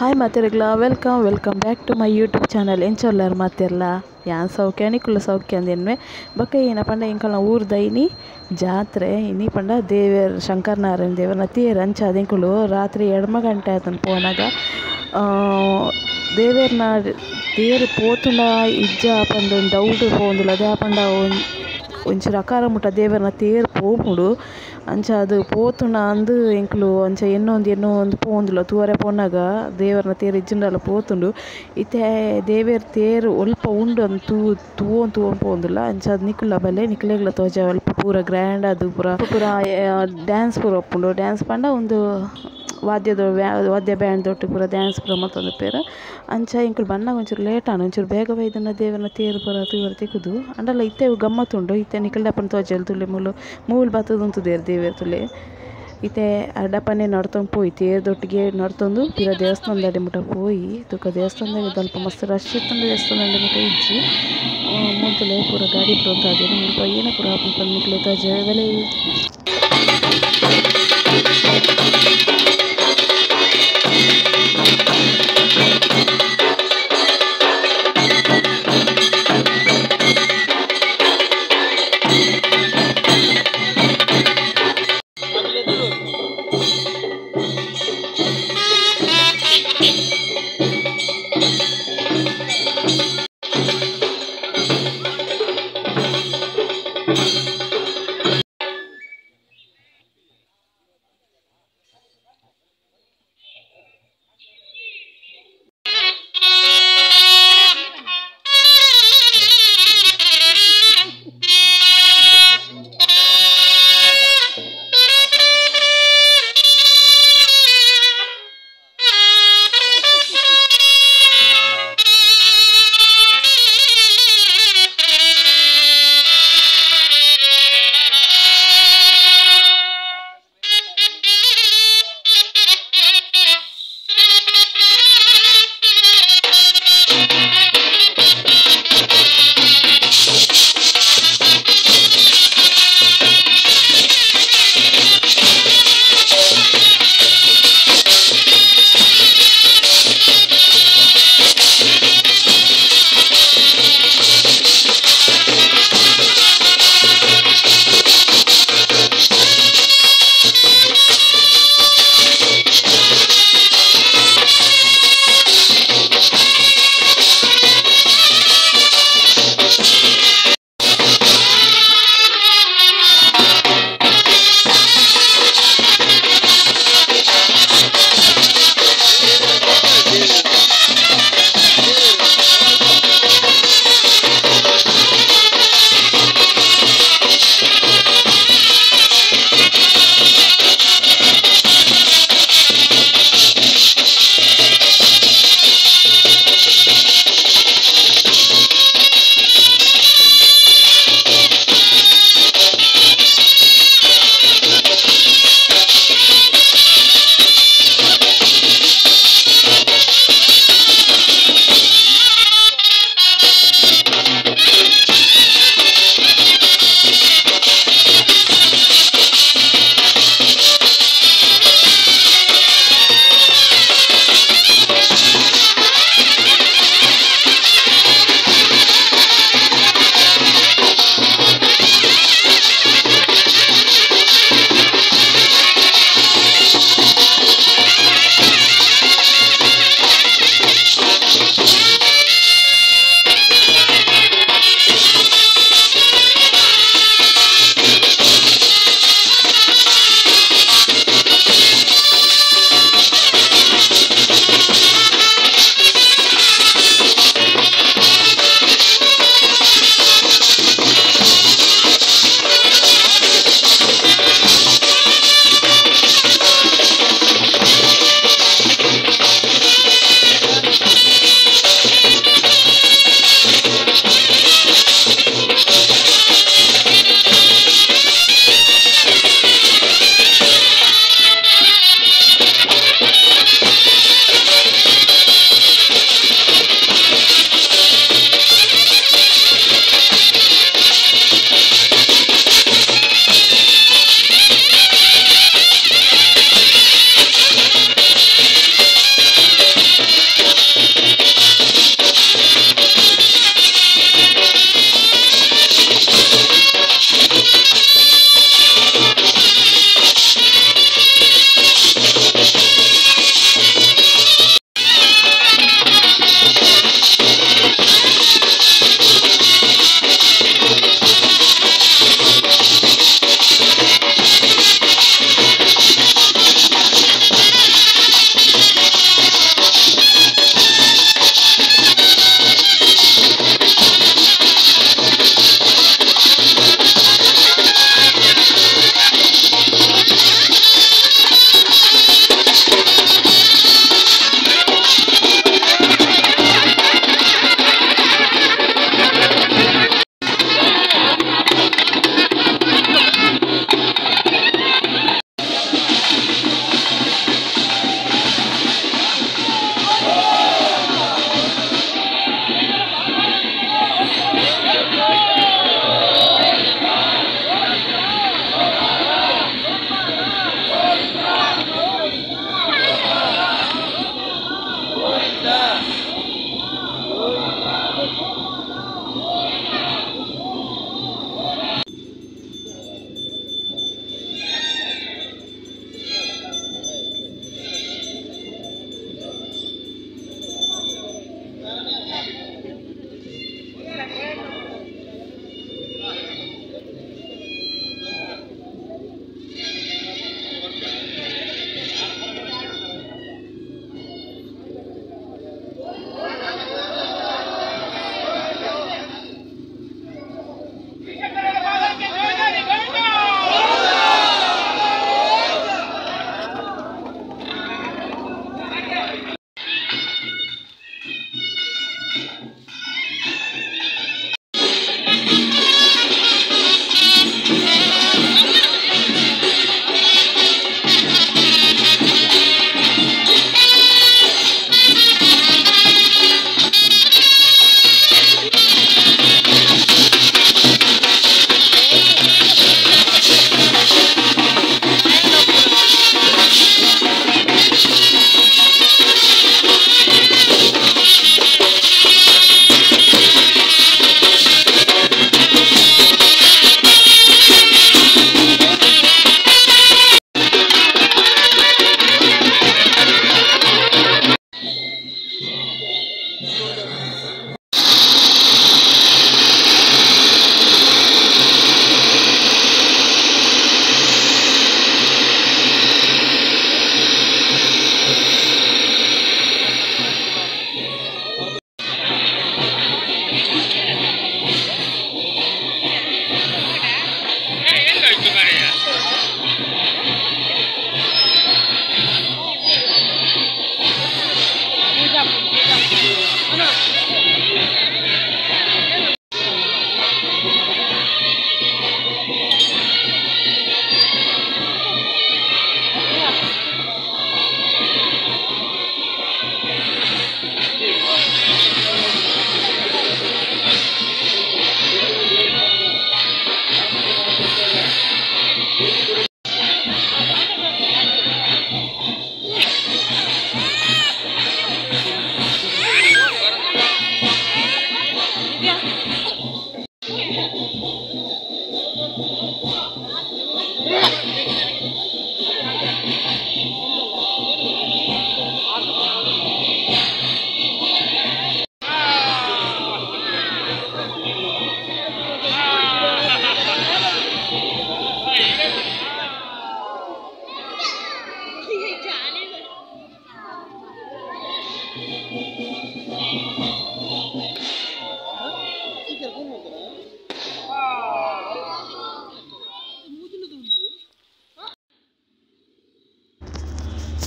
Hi ಮಾತೆರ್ಗ್ಲ welcome welcome back to my YouTube channel. ಎಂಚೊಲ್ಲರ್ ಮಾತೆರ್ಲ ಯಾನ್ ಸೌಖ್ಯ ನಿಕುಲು ಸೌಖ್ಯ ಅಂದೆನ್ವೆ. ಬೊಕ ಏನ ಪಂಡ ಎಂಕಲ್ನ ಊರ್ದ ಇನಿ ಜಾತ್ರೆ ಇನಿ ಪಂಡ ದೇವೆರ್ ಶಂಕರನಾರಾಯಣ ದೇವರ್ನ ತೇರ್ ಅಂಚಾದ್ ಎಂಕುಲು ರಾತ್ರಿ 2 ಗಂಟೆ ಆತಂದ್ ಪೋನಗ ದೇವೆರ್ನ ತೇರ್ ಪೋತುಂಡ ಇಜ್ಜ ಪಂದ್ ಡೌಟ್ ಪೋವೊಂದುಲ್ಲ. ದಾಯೆ ಪಂಡ ಒಂಚೂರು ಅಕಾರ ಮುಟ ದೇವೆರ್ನ ತೇರ್ ಪೋಪುಂಡು ಅಂಚಾದ್ ಪೋತುಂಡ ಅಂದ್ ಎಂಕುಲು ಅಂಚ ಎನ್ನೊಂದು ಎನ್ನೊಂದು ಪೋವೊಂದುಲ್ಲ. ತೂವರೆ ಪೋನಗ ದೇವೆರ್ನ ತೇರ್ ಇಜ್ಜಿಂಡಲ ಪೋತುಂಡು. ಇತ್ತೆ ದೇವೆರ್ ತೇರ್ ಒಲ್ಪ ಉಂಡು ಅಂದ್ ತೂವೊಂದು ತೂವೊಂದು ಪೋವೊಂದುಲ್ಲ. ಅಂಚಾದ್ ನಿಕುಲ್ಲ ಬಲ್ಲೆ ನಿಕಲೆಗ್ಲ ತೋಜಾವೆ ಅಲ್ಪ ಪೂರ ಗ್ರ್ಯಾಂಡ್ ಆದ್ ಪೂರ ಪೂರ ಡ್ಯಾನ್ಸ್ ಪೂರ ಉಪ್ಪುಂಡು. ಡ್ಯಾನ್ಸ್ ಪಂಡ ಉಂದು ವಾದ್ಯದ ವಾದ್ಯ ಬ್ಯಾಂಡ್ ದೊಟ್ಟು ಪೂರ ಡ್ಯಾನ್ಸ್ ಪೂರ ಮಲ್ತೊಂದಿಪ್ಪೆರ್. ಅಂಚ ಎಂಕುಲು ಬನ್ನಗ ಒಂಚೂರು ಲೇಟ್ ಆಂಡ್, ಒಂಚೂರು ಬೇಗ ಬೈದುಂಡ ದೇವೆರ್ನ ತೇರ್ ಪೂರ ತೂವರೆ ತಿಕ್ಕುದು. ಅಂಡಲ ಇತ್ತೆ ಗಮ್ಮತ್ ಉಂಡು. ಇತ್ತೆ ನಿಕಲ್ಡಪ್ಪನ ತೋಜಲ್ ತೂಲೆ ಮೂಲು ಮೂಲು ಬತ್ತುದು ಉಂತುದೆರ್ ದೇವೆರ್ ತೂಲೆ. ಇತ್ತೆ ಅಡಪನೆ ನಡ್ತೊಂದು ಪೋಯಿ ತೇರ್ ದೊಟ್ಟಿಗೆ ನಡ್ತೊಂದು ಪಿರ ದೇವಸ್ಥಾನದ ಮುಟ ಪೋಯಿ ತುಕ ದೇವಸ್ಥಾನದ ಅಲ್ಪ ಮಸ್ತ್ ರಶ್ ಇತ್ತುಂಡು. ದೇವಸ್ಥಾನದ ಮುಟ ಇಜ್ಜಿ ಮೂಲ್ತುಲೆ ಪೂರ ಗಾಡಿ ಪೂರ ಉಂತಾದೆರ್. ಮುಲ್ಪ ಏನ ಪೂರ ಆಪುಂಡು ಪಂದ್ ನಿಕುಲು ತೋಜಾವೆ ಬಲೆ.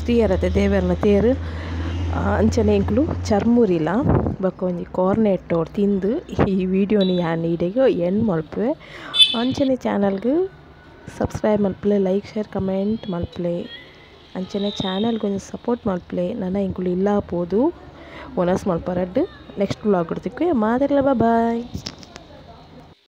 ತೂಯರತೆ ದೇವೆರ್ನ ತೇರ್ ಅಂಚನೆ ಎಂಕುಲು ಚರ್ಮುರಿಲ ಬೊಕ ಒಂಜಿ ಕಾರ್ನೆಟ್ಟೋ ತಿಂದ್ ಈ ವಿಡಿಯೋನು ಯಾನ್ ಇಡೆಗ್ ಎಂಡ್ ಮಲ್ಪುವೆ. ಅಂಚನೆ ಚಾನೆಲ್ ಗ್ ಸಬ್ಸ್ಕ್ರೈಬ್ ಮಲ್ಪುಲೆ ಲೈಕ್ ಶೇರ್ ಕಮೆಂಟ್ ಮಲ್ಪುಲೆ. ಅಂಚನೆ ಚಾನೆಲ್ ಗ್ ಒಂಜಿ ಸಪೋರ್ಟ್ ಮಲ್ಪುಲೆ. ನನ ಎಂಕುಲು ಇಲ್ಲ ಪೋದು ವನಸ್ ಮನ್ಪರೆ ನೆಕ್ಸ್ಟ್ ವ್ಲೋಗ್ ಡ್ ತಿಕ್ಕುವೆ ಮಾತೆರ್ಗ್ಲ ಬೈ.